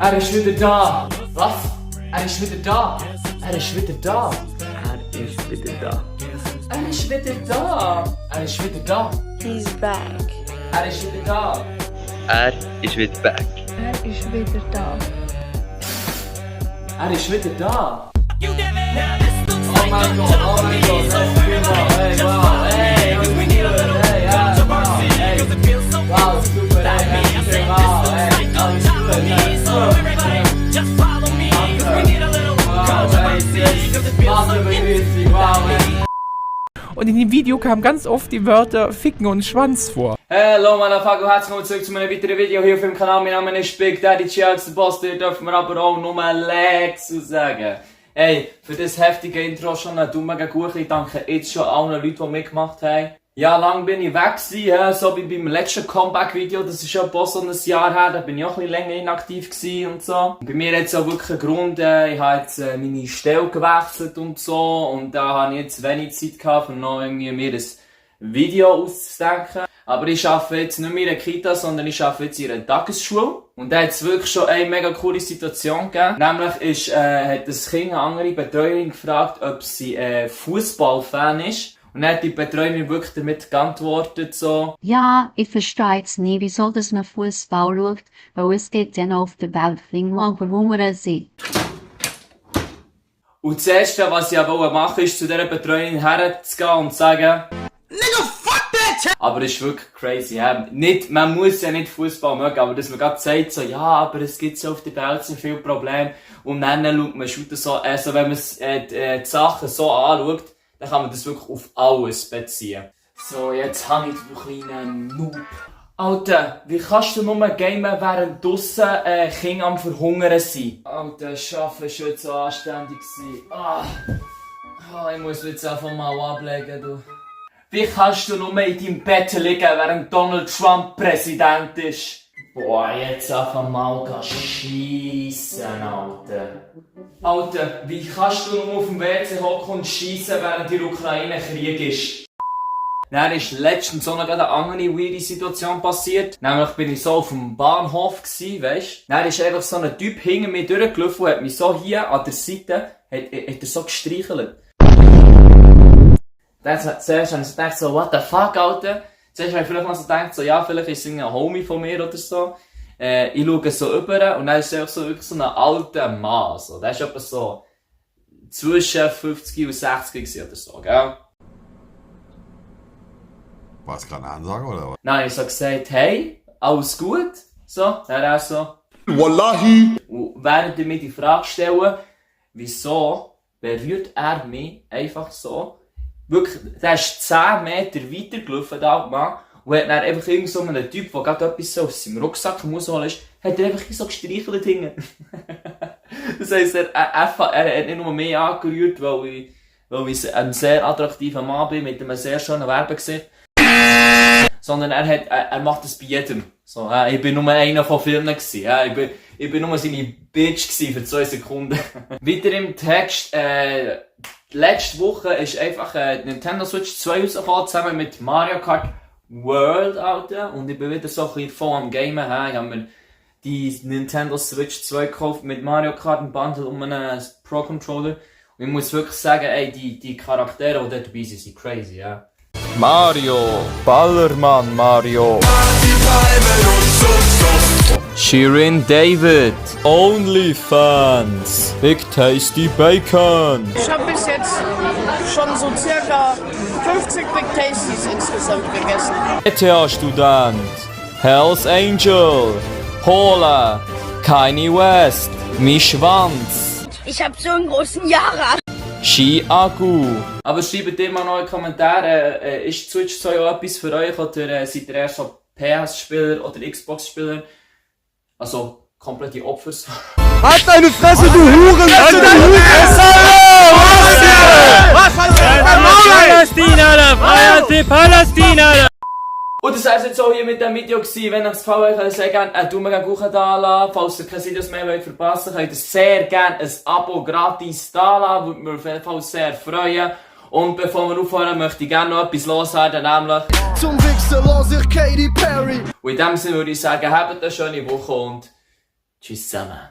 Er ist wieder da! Was? Er ist wieder da! Er ist wieder da! Er ist wieder da. Er ist wieder da! Er ist wieder da! He's back. Er ist wieder da! Er ist wieder back. Er ist wieder da. Er ist wieder da! Oh mein Gott, oh mein Gott, hey, wow, hey, hey, ja, wow, hey, wow, super, hey, wow, hey, alles gut, hey, Und in dem Video kamen ganz oft die Wörter Ficken und Schwanz vor. Hallo Motherfucker, herzlich willkommen zurück zu einem weiteren Video hier auf dem Kanal. Mein Name ist Big Daddy Chiax, der Boss, hier dürfen wir aber auch nur Lex sagen. Hey, für das heftige Intro schon ein dummer Guchli, danke jetzt schon allen Leuten, die mitgemacht haben. Ja, lang bin ich weg gewesen, so wie beim letzten Comeback-Video, das ist ja so ein Jahr her, da bin ich auch ein bisschen länger inaktiv gewesen und so. Und bei mir hat es auch wirklich einen Grund, ich habe jetzt meine Stelle gewechselt und so, und da habe ich jetzt wenig Zeit gehabt, um noch irgendwie mir ein Video auszudenken. Aber ich arbeite jetzt nicht mehr in der Kita, sondern ich arbeite jetzt in einer Tagesschule. Und da hat es wirklich schon eine mega coole Situation gegeben. Nämlich hat das Kind eine andere Betreuerin gefragt, ob sie Fußballfan ist. Und dann hat die Betreuerin wirklich damit geantwortet so: Ja, ich verstehe jetzt nie, wieso dass man Fußball schaut, weil es geht dann auf der Welt irgendwo, wo wir sind. Und das Erste, was ich machen wollte, ist zu dieser Betreuerin herzugehen und zu sagen: Nigga, fuck that! Aber das ist wirklich crazy, ja. Nicht, man muss ja nicht Fußball mögen, aber dass man gerade sagt so, ja, aber es gibt so auf der Welt so viele Probleme. Und dann schaut man schon so, also wenn man die Sachen so anschaut, dann kann man das wirklich auf alles beziehen. So, jetzt habe ich den kleinen Noob. Alter, wie kannst du nur gamen, während draussen Kinder am Verhungern sind? Alter, das Arbeiten war schon so anständig. Ich muss jetzt einfach mal ablegen, du. Wie kannst du nur in deinem Bett liegen, während Donald Trump Präsident ist? Boah, jetzt einfach mal schiessen, Alter. Alter, wie kannst du nur auf dem WC hocken und schiessen, während in der Ukraine Krieg ist? Dann ist letztens so eine andere weirde Situation passiert. Nämlich bin ich so auf dem Bahnhof gsi, weisst? Dann ist einfach so ein Typ hinter mir durchgelaufen und hat mich so hier an der Seite, hat er so gestreichelt. Zuerst habe ich so gedacht, so, what the fuck, Alter? Zuerst habe ich vielleicht mal so gedacht, so, ja, vielleicht ist es ein Homie von mir oder so. Ich schaue so rüber und dann ist es so, wirklich so ein alter Mann. So. Der ist etwa so zwischen 50 und 60 oder so, gell? War es gerade eine Ansage oder was? Nein, ich habe so gesagt, hey, alles gut? So, dann auch so. Wallahi! Und während ich mir die Frage stelle, wieso berührt er mich einfach so? Wirklich, der ist 10 Meter weiter gelaufen, der alte Mann, und hat dann einfach irgend so einen Typ, der gerade etwas so aus seinem Rucksack rausholen ist, hat er einfach so gestreichelt hinten. Das heisst, er hat nicht nur mich angerührt, weil ich ein sehr attraktiver Mann bin, mit einem sehr schönen Werbegesicht, sondern er macht das bei jedem. So, ich bin nur einer von vielen gewesen. Ich bin nur seine Bitch gewesen für 2 Sekunden. Weiter im Text, letzte Woche ist einfach Nintendo Switch 2 rausgekommen, zusammen mit Mario Kart World, Alter. Und ich bin wieder so ein bisschen voll am Gamen. Ich habe mir die Nintendo Switch 2 gekauft mit Mario Kart, ein Bundle und einen Pro Controller. Und ich muss wirklich sagen, ey, die Charaktere, die dort dabei sind, sind crazy, ja. Mario, Ballermann Mario. Shirin David, OnlyFans, Big Tasty Bacon. Ich habe bis jetzt schon so circa 50 Big Tasties insgesamt gegessen. GTA-Student, Hells Angel, Holen. Kanye West. Mein Schwanz. Ich hab so einen großen Jara. Ski-Akku. Aber schreibt immer noch in die Kommentare, ist Switch 2 auch etwas für euch oder seid ihr erst so PS-Spieler oder Xbox-Spieler? Also komplette Opfer. Halt deine Fresse, du Hurensohn! Palästina, Alter! Freiheit für Palästina, Alter! Und das war jetzt auch hier mit dem Video gewesen. Wenn euch das gefallen hat, könnt ihr sehr gerne einen Daumen gegen da lassen. Falls ihr keine Videos mehr verpassen wollt, könnt ihr sehr gerne ein Abo gratis da lassen. Würde mich auf jeden Fall sehr freuen. Und bevor wir aufhören, möchte ich gerne noch etwas loswerden, nämlich Zum Wichsen los ich Katy Perry! Und in dem Sinne würde ich sagen, habt eine schöne Woche und tschüss zusammen.